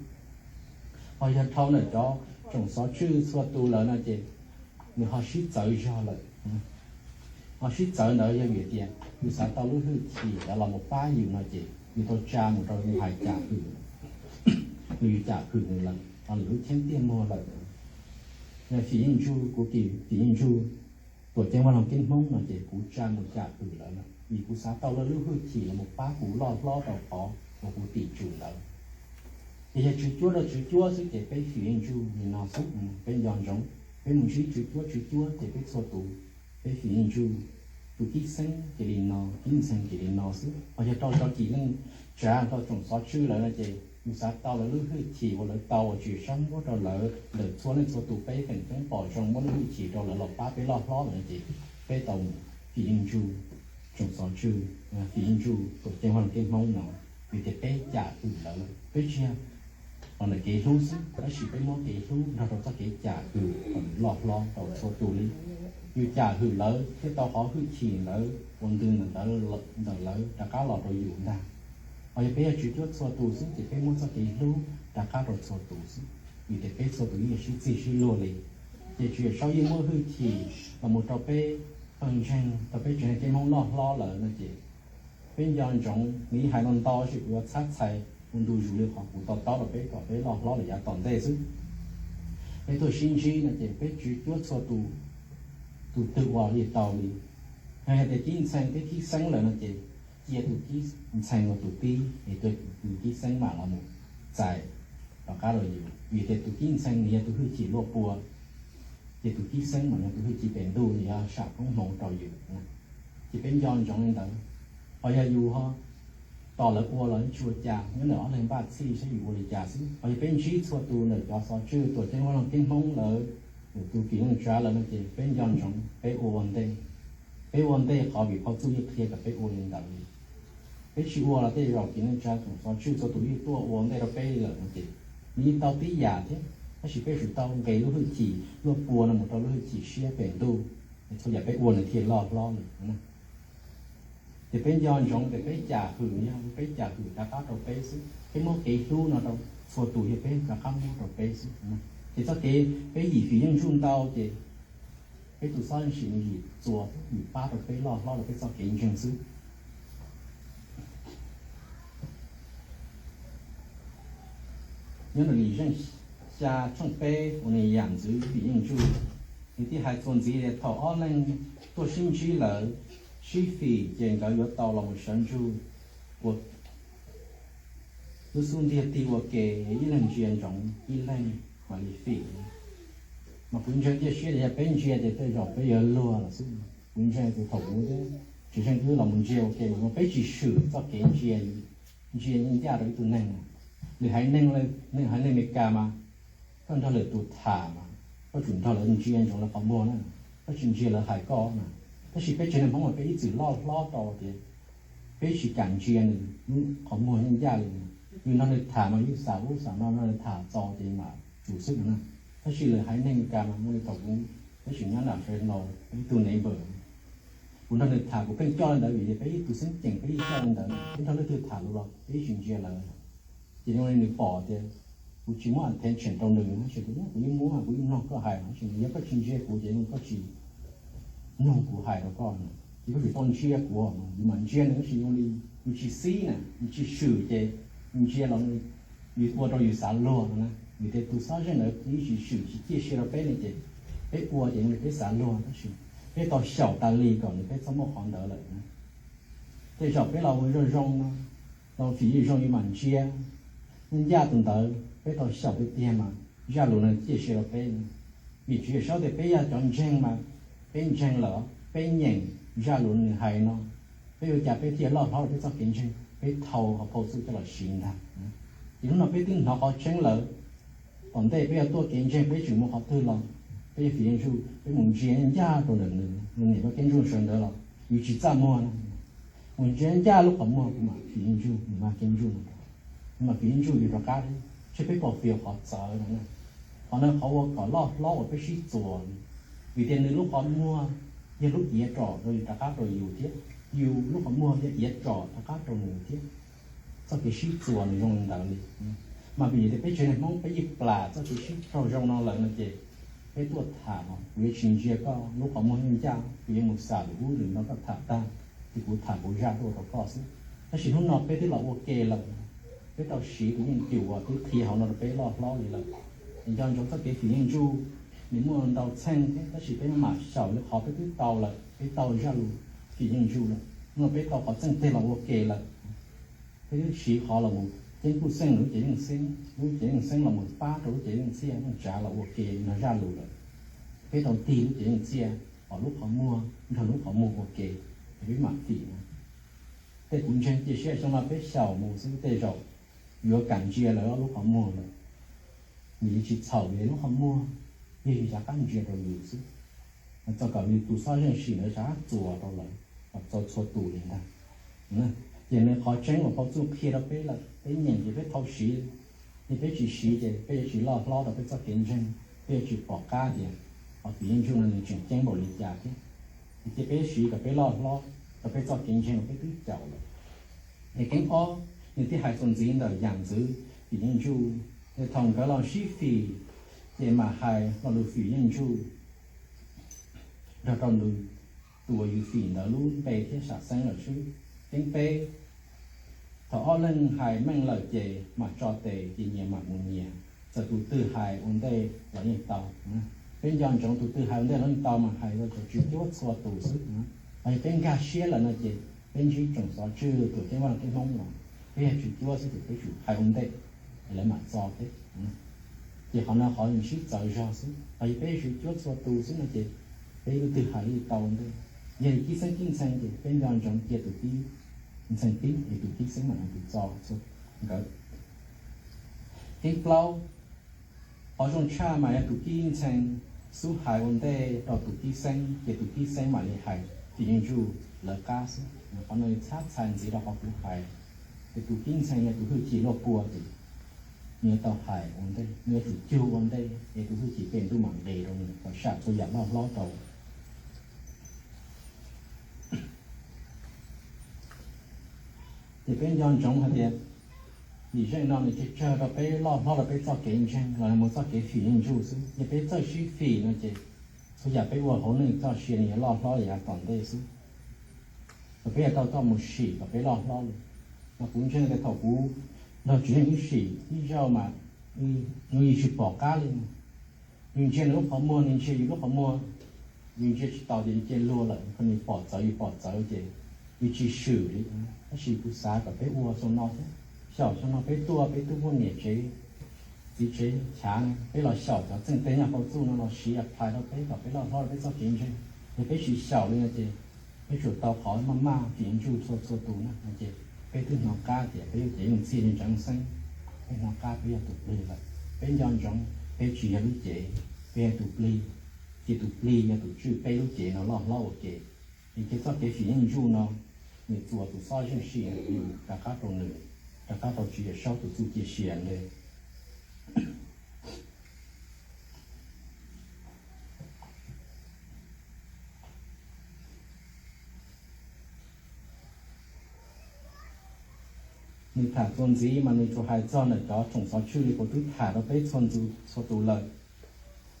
Ho yog dhau ntawm cov tsoom xov tswj txhua tus lawm no ces nws ho sib txawv zog lawm. Ho sib txawv ntawd yog vim tias yus xav tau lub hwj chim ntawd los mus pab yus no ces yus tau tsa mus rau yus hais cas hwm, yus cas hwm nws lawm ho nws lub cheeb tiaj muag lawm. Yog Fim Yeej Tsuj, kuv Fim Yeej Tsuj tuam ceeb Vaj Loog Keeb Hmoob no ces kuv tsa mus cas hwm lawm, vim kuv xav tau lawv lub hwj chim los mus pab kuv loj hlob rau qhov uas kuv tim tsum ntawd. Ces yog tswv cuab rau tswv cuab xwb ces peb Fim Yeej Tsuj li no xwb, peb nco ntsoov, peb mus ntsib tswv cuab tswv cuab ces peb txhua tus, peb Fim Yeej Tsuj tus kib xeeb ces li no, kib ntxhee ces li no xwb. Ho yog rau cov kis neej tsa, rau tsoom xov tswj lawm no ces yus xav tau lawv lub hwj chim uas lawv tau uas tsis sab muab rau lawv ntawm txhua leej txhua tus, peb feem coob pom zoo muab lub hwj chim rau lawv los pab peb loj hlob lawm no ces peb tau mus fim yeej ntsuj tsoom xov tswj, fim yeej ntsuj tuam ceeb Vaj Loog Keb Hmoob no, vim tias peb cam hwm lawv, peb tsis yog los ntawm kev hlub xwb, tab sis peb muab kev hlub nrog rau txoj kev cam hwm kom nws loj hlob rau txhua tus li. Yus cam hwm lawv thiaj tau qhov hwj chim ntawd ua ntws ntawm lawv rov qab los rau yus ntag. Ho yog peb yog tswv cuab txhua tus xwb ces peb muab txoj kev hlub rov qab rau txhua tus xwb, vim tias peb txhua tus yeej yog sib txig sib luag li. Ces Tswv Yexus yeej muab hwj chim los mus rau peb pawg ntseeg, rau peb tsev neeg Keb Hmoob loj hlob lawm no ces peb nco ntsoov, nws yeej hais no ntau, tab sis kuv yuav txhab txhais ua ntu zus li qhov kuv to taub rau peb kom peb loj hlob lawm yav tom ntej xwb. Peb tuaj sib ntsib no ces peb tswv cuab txhua tus, tus twg ua li tau li. Yog tias kib ntxhee thiab kib xeeb lawm no ces cia tus kib ntxhee ua tus tib, es tus kib xeeb mam los mus txais rov qab rau yus, vim tias tus kib ntxhee nws yog tus hwj chim luaj pua, ces tus kib xeeb mas yog tus hwj chim pem ntuj, nws yog sam koob hmoov rau yus. Ces peb nco ntsoov li ntawd. Ho yog yus ho tos lawv ua los yeej tsis ua cas, nyob ntawm ob leeg npaj txhij saib yus ua li cas xwb. Ho yog peb ntsib txhua tus ntawm cov xov tswj tuam ceeb Vaj Loog Keb Hmoob lawv, tus kis neej tsa lawm no ces peb nco ntsoov peb ua ua ntej. Peb ua ntej qhov vim phau txuj yeej qhia kom peb ua li ntawd li. Peb tsis ua los tej zaum kis neej tsa tsoom xov tswj txhua tus yeej tuaj ua ntej rau peb li lawm no ces nws yeej tau tib yam thiab, tab sis peb yuav tsum tau nqis lub hwj chim luaj pua no mus rau lub hwj chim siab pem ntuj, es txhua yam peb ua nws thiaj loj hlob lawm. Ces peb nco ntsoov tias peb cam hwm, yog peb cam hwm rov qab rau peb xwb, peb muab kev hlub no rau txhua tus yog peb rov qab muab rau peb xwb. Ces txoj kev peb yim fim yeej ntsuj ntau ces peb tus xob sim nws yim txuas yim pab rau peb loj hlob rau peb txoj kev ntseeg xwb. Nyob ntawm Lis Zeej xya tshooj peb uas nws yam ntxwv fim yeej ntsuj, nws thiaj hais txuas ntxiv tias thaum ob leeg tuaj sib ntsib lawm, sib fim ces nkawd yuav tau los mus sawv ntsug ua lub xub ntiag tig ua ke, ib leeg ntsia ntsoov ib leeg mam li fim. Mas kuv ntseeg cia siab tias yog peb ntsia ces tej zaum peb yuav luag lawm xwb. Kuv ntseeg tias thaum kuv thiab tsis zeej wb los mus ntsia ua ke mas peb tsis swm txoj kev ntsia, ntsia ncaj rau ib tug neeg. Lwm haiv neeg, haiv neeg Amelikas mas koj nrog lwm tus tham mas koj tsum nrog lawv ntsia ntsoov lawv qhov muag na, koj tsis ntsia lawv hais koj na. Tab sis peb tsev neeg Hmoob mas peb ib txwm loj hlob rau tias peb tsis kam ntsia nws lub qhov muag yeej ncaj li. Yus nrog nws tham mas yus xav ub xav no, nrog nws tham txaus ces mam tsum xwb no na. Tab sis lwm haiv neeg Amelikas mas muaj li thaum kuv, peb tseem nyob nram sawv daws, ib tug neighbor, kuv nrog nws tham kuv pheej coj li ntawd vim peb ib tug xeeb ceem peb yeej coj li ntawd, peb nrog leej twg tham lus los peb yeej tsis ntsia lawv. Ces zoo li nws pom tias kuv tsis muab attention rau nws, tab sis kuv, kuv yeej muab, kuv yeej mloog koj hais, tab sis yog koj tsis ntsia kuv ces koj tsis mloog kuv hais rau koj na. Ces koj tsis tau ntsia kuv, yus mam ntsia nws tab sis zoo li yus tsis xib na, yus tsis swm ces yus ntsia los yus ua rau yus xav luag no na. Vim tias tus xob zeej ntawd yeej tsis swm tsis ciaj sia rau peb li ces peb ua ces zoo li peb xav luag tab sis peb tau xyaum tas li kom nws peb txhob muaj qhov ntawd lawm na. Tej zaum peb los ua zoo zoo no, los fim yeej zoo yus mam ntsia, yeej ncaj tus ntawd peb tau xyaum tiag tiag mas zaj lus no ciaj sia rau peb. Vim Tswv Yexus tias peb yog cov ntseeg mas peb ntseeg lawm, peb nyeem zaj lus nws hais no, peb ua cas peb thiaj loj hlob rau peb txoj kev ntseeg, peb thau qhov phau txuj coj los siv ntag. Ces hnub no peb twb hnov qhov tseeb lawm, tom ntej peb yuav tuaj kev ntseeg peb tseem mus qhov twg los peb yog fim yeej ntsuj, peb mus ntsia ncaj rau ntawm nws, nws niam peb kev ntsuj sawv ntawd los yus tsis txaj muag na. Mus ntsia ncaj lub qhov muag kuv mam fim yeej ntsuj, nws mam kev ntsuj, nws mam fim yeej ntsuj yus rov qab. Seb peb puas fiv qhov txawv no na. Qhov no qhov ua kom loj hlob uas peb sib txuas, vim tias nws lub qhov muag yog lub iav tsom rau yus rov qab rau yus thiab, yus lub qhov muag yog iav tsom rov qab rau nws thiab. Txoj kev sib txuas nws zoo li ntawd li. Mas vim tias peb tsev neeg Hmoob peb yeej plam txoj kev sib raug zoo no lawm no ces peb tuaj tham no kuv yuav tsis ntsia koj lub qhov muag yeej ncaj, kuv yuav mus xam lwm ub lwm no koj tham tag, ces kuv tham kuv zaj tuaj rau koj xwb. Tab sis hnub no peb twb los ua ke lawm, peb tau siv tus yeej cum uas twb qhia hauv no rau peb loj hlob li lawm. Nco ntsoov txoj kev fim yeej ntsuj, nws muaj ntau txheej thiab, tab sis peb maj mam xyaum li qhov peb twb tau lawm, peb tau zaj lus fim yeej ntsuj lawm, hnub no peb tau qhov txheej twg los ua ke lawm. Peb twb siv qhov los mus ceeb lub xeej lub cev yeej xeeb, lub cev yeej xeeb los mus pab rau lub cev yeej txhiaj neej tsa los ua ke nrog zaj lus lawm. Peb tau tig lub cev yeej txhiaj, pom lub qhov muag nrog lub qhov muag ua ke. peb mam fim na. Tej kuv ntseeg cia siab xyoo no peb xyaum mus xwb tej zaum yuav kam ntsia lawv ob lub qhov muag lawm. Nws yeej tsis txhaum li lub qhov muag, yog yus rov qab ntsia rau yus xwb. Txog kom nws tus xob zeej sim ntawd rov qab txuas rau lawv kom txaus txhua tus li ntag. Ces nws qhov tseeb uas Phau Txuj qhia rau peb lawm, peb nyeem ces peb thau siv, yog peb tsis siv ces peb yuav tsis loj hlob rau peb txoj kev ntseeg, peb yuav tsis pom qab tias qhov fim yeej ntsuj no nws tseem ceeb npaum li cas thiab. Ces cia peb siv kom peb loj hlob rau peb txoj kev ntseeg uas peb twb caum lawm. Es keeb ob, nws thiaj hais txuas ntxiv ntawm yam ntxwv fim yeej ntsuj, es thaum nkawd los sib fim, ces mam hais lo lus fim yeej ntsuj nrog rau nws tus uas yus fim ntawd lub npe thiab sam xeeb lawm xwb. Keeb peb, thaum ob leeg hais meej lawm ces mam tso tes ces nyias mam mus nyias, txawm tus twg hais ua ntej los yeej tau. Peb nco ntsoov tus twg hais ua ntej los yeej tau mas hais rau cov tswv cuab txhua tus xwb. Hos yog peb nkag siab lawm no ces peb ntsib tsoom xov tswj tuam ceeb Vaj Leej Teb Hmoob los peb yog tswv cuab xwb ces peb tsum hais ua ntej, lawv mam txo peb. Ces qhov no qhov nws sib txawv zog xwb. Hos yog peb tswv cuab txhua tus xwb no ces peb lub twg hais li tau ua ntej. Yog li kib xeeb kib ntxhee ces peb nco ntsoov cia tus kib ntxhee pib es tus kib xeeb mam li tus txo txhua nkawd. Keeb plaub, qhov zoo tshaj mas yog tus kib ntxhee xub hais ua ntej rau tus kib xeeb ces tus kib xeeb mam li hais fim yeej ntsuj lawv qab xwb. Qhov no txhab txhais ntxiv rau qhov kuv hais, ces tus kib ntxhee yog tus hwj chim luaj puas ces nws yuav tau hais ua ntej, nws yuav tsum cug ua ntej es tus hwj chim pem ntuj mam nqis rau nws kom sam txhua yam loj hlob rau. Ces peb nco ntsoov hais tias yim zeej no nws tsawg tsawg rau peb loj hlob rau peb txoj kev ntseeg los mus txoj kev fim yeej ntsuj xwb. Yog peb txawj sib fim no ces txhua yam peb ua hauv neej txoj sia nws yuav loj hlob yav tom ntej xwb. Kom peb yuav tau tuaj mus sim kom peb loj hlob li. Mas kuv ntseeg tias thaum kuv nrog Tswv Yeej ib sim ib zaug mas nws yeej tsis pom qab li. Yus ntsia nws lub qhov muag, nws ntsia yus lub qhov muag, yus ntsia tsis taus ces yus cia luag lawm, nws pom txawv yus pom txawv ces yus tsis swm li. Tab sis kuv xav kom peb ua xyoo no thiab, xyaum xyoo no peb tuaj peb twb muaj niam tsev txiv tsev chav na, peb los xyaum cov txheej teg nyaj Phau Txuj no los siv apply rau peb kom peb loj hlob rau peb txoj kev ntseeg. Yog peb tsis xyaum li no ces peb tsuas tau qhov maj maj fim yeej ntsuj txhua txhua tus na no ces peb twb hnov qab tias peb yog cev yooj txhij li ntseev xeeb, peb hnov qab peb yog tus plig lawm. Peb nco ntsoov peb tsis yog lub cev, peb yog tus plig, ces tus plig yog tus tswj peb lub cev no loj hlob ua ke. Es ces txoj kev fim yeej ntsuj no nws txuas tus xob zeej sim yus rov qab rau nws, rov qab rau Tswv Yawm Saub tus txuj cia siab ntawd. Nws tham txuas ntxiv mas nws tsuas hais txog ntawm cov tsoom xov tswj li kuv twb tham rau peb txhua tus lawm.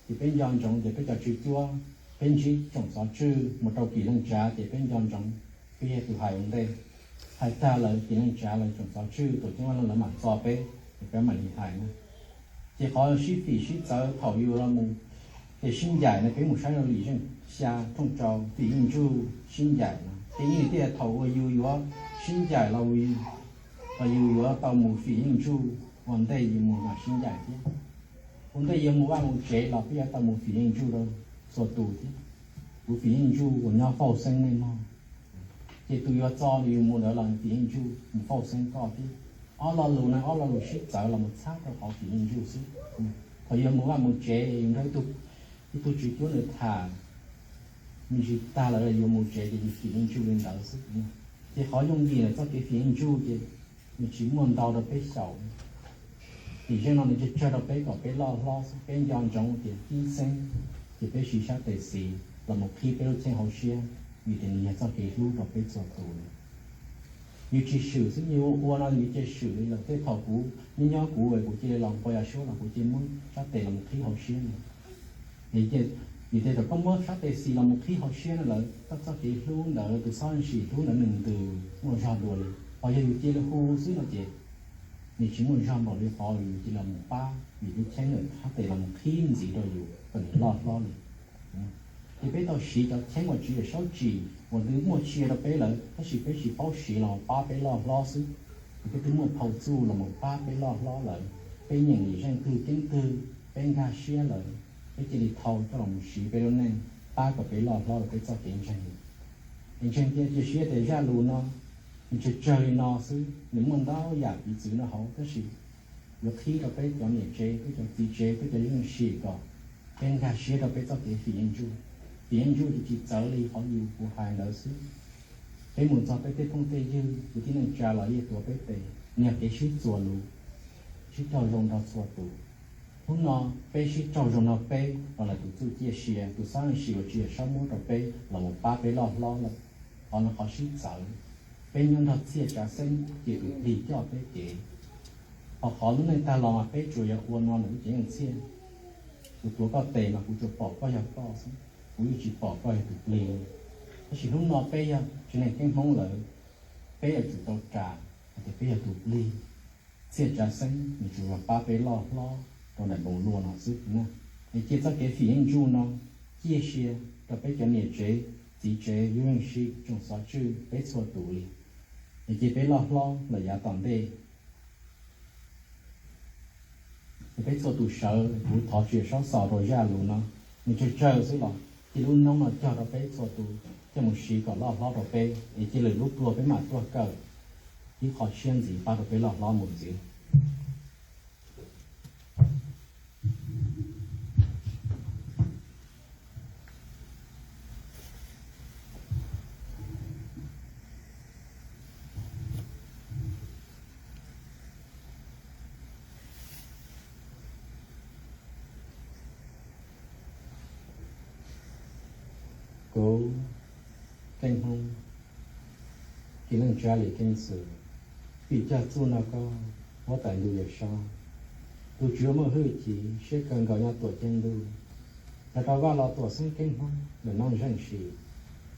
Ces peb nco ntsoov ces peb cov tswv cuab, peb ntsib tsoom xov tswj mus rau kis leej tsav ces peb nco ntsoov peb yog tus hais ua ntej. Hais tag lawm kis leej tsav lawv tsoom xov tswj tuam ceeb Vaj Leej lawv mam txo peb, ces peb mam li hais na. Ces qhov sib fim sib txawv thaum yus los mus, ces sib ncaim no peb mus saib rau Lim Zeej xya rooj rau fim yeej ntsuj sib ncaim no, ces yeej tias thaum uas yus yuav sib ncaim los yus yuav tau mus fim yeej ntsuj ua ntej yus mus mas sib ncaim thiab. Ua ntej yuav mus vaj mus tsev los peb yuav tau mus fim yeej ntsuj rau txhua tus thiab. Kuv fim yeej ntsuj uas nyob fauj xeeb nej mog, ces tus yuav txo yus mus ntawd los fim yeej ntsuj mus fauj xeeb koj thiab. Ob lo lus no ob lo lus sib txawv los mus txhab rau qhov fim yeej ntsuj xwb. Thaum yuav mus vaj mus tsev yus nrog ib tug tswv cuab nws tham me ntsis tag lawm yuav mus tsev ces yus fim yeej ntsuj li ntawd xwb. Ces qhov yooj yim ntawm txoj kev fim yeej ntsuj ces nws tsis muaj ntau rau peb xyaum. Lim Zeej no nws tsawg tsawg rau peb kom peb loj hlob xwb, peb nco ntsoov tias kib xeeb ces peb siv sab tes xis los mus qhib peb lub cheeb hauv siab, vim tias nws yog txoj kev hlub rau peb txhua tus. Yus tsis swm xwb, yus ua ua no yus cia swm li lawm. Tej thaum kuv nyob nyob kuv es kuv cia li los nqua yas suab los kuv cia li muab sab tes los mus qhib hauv siab no. Vim tias thaum koj muab sab tes xis los mus qhib hauv siab no lawm, koj txoj kev hlub ntawd tus xob sim hlub ntawd nws ntws muaj zog dua li. Ho yog yus cia li hu xwb no ces nws tsis muaj zog npaum li qhov yus cia li los mus pab yus lub cheeb ntawm sab tes los mus qhib ntxiv rau yus kom nws loj hlob li. Ces peb tau siv cov cheeb uas Tswv Yawm Saub tsim uas twb muaj sia rau peb lawm, tab sis peb tsis paub siv los pab peb loj hlob xwb. Ces peb twb muaj Phau Txuj los mus pab peb loj hlob lawm. Peb nyeem Lim Zeej twg ceeb twg, peb nkag siab lawm, peb cia li thau coj los mus siv peb lub neej pab kom peb loj hlob rau peb txoj kev ntseeg. Es ntseeg tias cia siab tias zaj lus no nws tsawg tsawg li no xwb, nws muaj ntau yam piv txwv no hauv, tab sis yuav qhib rau peb cov niam tsev, peb cov txiv tsev, peb cov zeej sim kom peb nkag siab rau peb txoj kev fim yeej ntsuj. Fim yeej ntsuj ces tsis txawv li qhov yus kuv hais ntawd xwb. Peb mus txog peb tej phooj tej ywg, kwv tij neej tsa los yeej tuav peb tes, nyob kev sib txuas lus, sib raug zoo nrog txhua tus. Hnub no peb sib raug zoo nrog peb los ntawm tus txuj ciaj sia, tus xab sim uas Tswv Yexus muab rau peb los mus pab peb loj hlob lawm. Qhov no qhov sib txawv, peb nyob nrog txhiaj tsav xeeb ces tus plig coj peb kev. Ho qhov lub neej tag los mas peb tsuas yog ua no nws lub cev yeej txhiaj. Kuv tuav koj tes mas kuv tsuas pom koj yog koj xwb, kuv yeej tsis pom koj yog tus plig li. Tab sis hnub no peb yog tsev neeg Keeb Hmoob lawm, peb yuav tsum tau ras hais tias peb yog tus plig. Txhiaj tsav xeeb nws tsuas yog pab peb loj hlob rau ntawm npoo luaj no xwb na. Es cia txoj kev fim yeej ntsuj no ciaj sia rau peb cov niam tsev, txiv tsev, yus yeej sim tsoom xov tswj peb txhua tus li. Es cia peb loj hlob los yav tom ntej, es peb txhua tus sawv, kuv thov Tswv Yexus xaus rau zaj lus no, nws tsawg tsawg xwb los cia lub noob no cog rau peb txhua tus coj mus siv kom loj hlob rau peb, es cia lwm lub pluag peb mam tuaj kawm ib qho tshiab ntxiv pab rau peb loj hlob mus ntxiv. Kuv, Keeb Hmoob, Kis Leej Tsa Lis Keeb Xwm, vim cog txuj nrog koj, huab tais ntuj Yawm Saub, tus Tswv muaj hwj chim siab kawg nkaus nyob tuam ceeb ntuj, nrog rau Vaj Los Tuam Xeeb Keeb Hmoob ntawm noob zeej sim,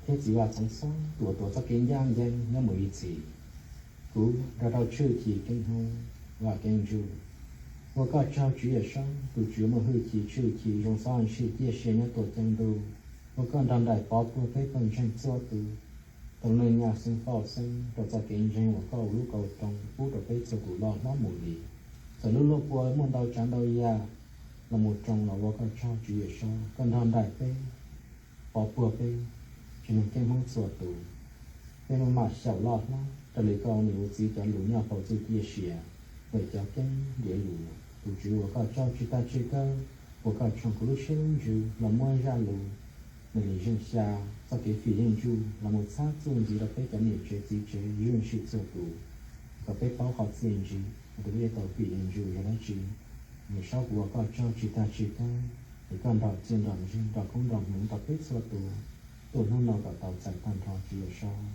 thiab txiv Vaj Txoov Xob tus uas tuav txoj kev ncaj ncees nyob mus ib txhis. Kuv nrog rau tshwj chim Keeb Hmoob, Vaj Keeb Ntsuj, ua koj tsaug Tswv Yawm Saub, tus Tswv muaj hwj chim tshwj chim zoo xov ntshis ciaj sia nyob tuam ceeb ntuj, ua koj nrog nraim pov puag peb pawg ntseeg txhua tus, tau neej nyaj xeeb fauj xeeb rau txoj kev ntseeg uas koj ua lub kauj roos pub rau peb txhua tus loj hlob mus li. Txawm lub luaj pua muaj ntau tsav ntau yam los mus roos los ua koj tsaug Tswv Yawm Saub, koj nrog nraim peb, pov puag peb tsev neeg Keeb Hmoob txhua tus. Peb maj mam xyaum loj hlob raws li koj niam ua txiv cov lus nyob hauv txuj ciaj sia, ntawm cov keeb ntiav lus. Tus Tswv ua koj tsaug tsis tag tsis kawg, ua koj tsaug kuv lub siab lub ntsws los muab zaj lus nws li zeej xya, txoj kev fim yeej ntsuj los mus txhab txuj ntxiv rau peb cov niam tsev txiv tsev yus yeej sim txhua tus, kom peb paub qhov txiaj ntsig, tus peb yuav tau fim yeej ntsuj yog dab tsi. Yawm Saub, kuv ua koj tsaug tsis tag tsis kawg, es koj nrog txiaj nrog ntsig nrog koob nrog hmoov rau peb txhua tus, tuaj hnub no kom tau txais tag nrho Tswv Yawm Saub.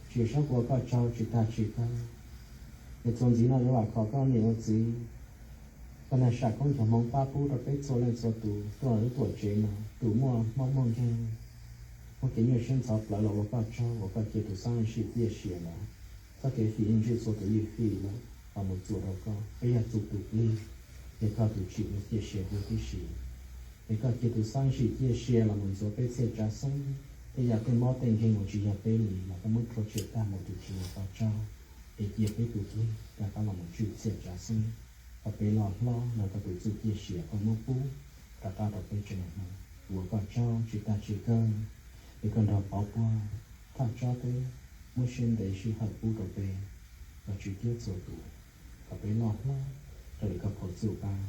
Tswv Yawm Saub, kuv ua koj tsaug tsis tag tsis kawg, es txuas ntxiv no yuav vam khom koj niam ua txiv, koj nag sam koob nrog hmoov pab pub rau peb txhua leej txhua tus tuaj lub tuam tsev no, tus muaj mob muaj nkeeg, muaj kev nyuaj siab ntxhov plawv los ua koj tsaug, ua koj cia tus xab ntshis ciaj sia lawm, txoj kev fim yeej ntsuj txhua tus yeej fim lawm los mus txuas rau koj, peb yog txhua tus plig, yog koj tus tsim nyog ciaj sia huv tib si. Es koj cia tus xab ntshis ciaj sia los mus ntxuav peb txhiaj tsav xeeb, tej yam tej mob tej nkeeg uas tsis yog peb li los koj muab rhuav tshem tag mus, tus Tswv ua koj tsaug. Es cia peb tus plig rov qab los mus tswj txhiaj tsav xeeb, kom peb loj hlob nrog koj tus txuj ciaj sia koj muab pub rov qab rau peb tsev neeg Hmoob. Kuv ua koj tsaug tsis tag tsis kawg, es koj nrog pov puag thaj tsob teb, muab siab ntev sij hawm pub rau peb, koj Tswv Ceeb txhua tus, kom peb loj hlob raws li koj phau txuj pab,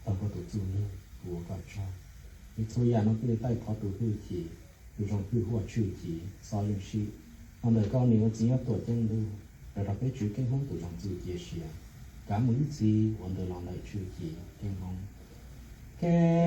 taug koj tus txuj lug. Kuv ua koj tsaug. Es txhua yam no thiaj li taij thov tus hwj chim, tus zoo hwj huaj tshwj chim xov yeej sim, los ntawm koj niam ua txiv nyob tuam ceeb ntuj, nrog rau peb Tswv Keeb Hmoob tus zoo txuj ciaj sia, kav mus ib txhis ua ntawd los ntawm tshwj chim Keeb Hmoob. Keeb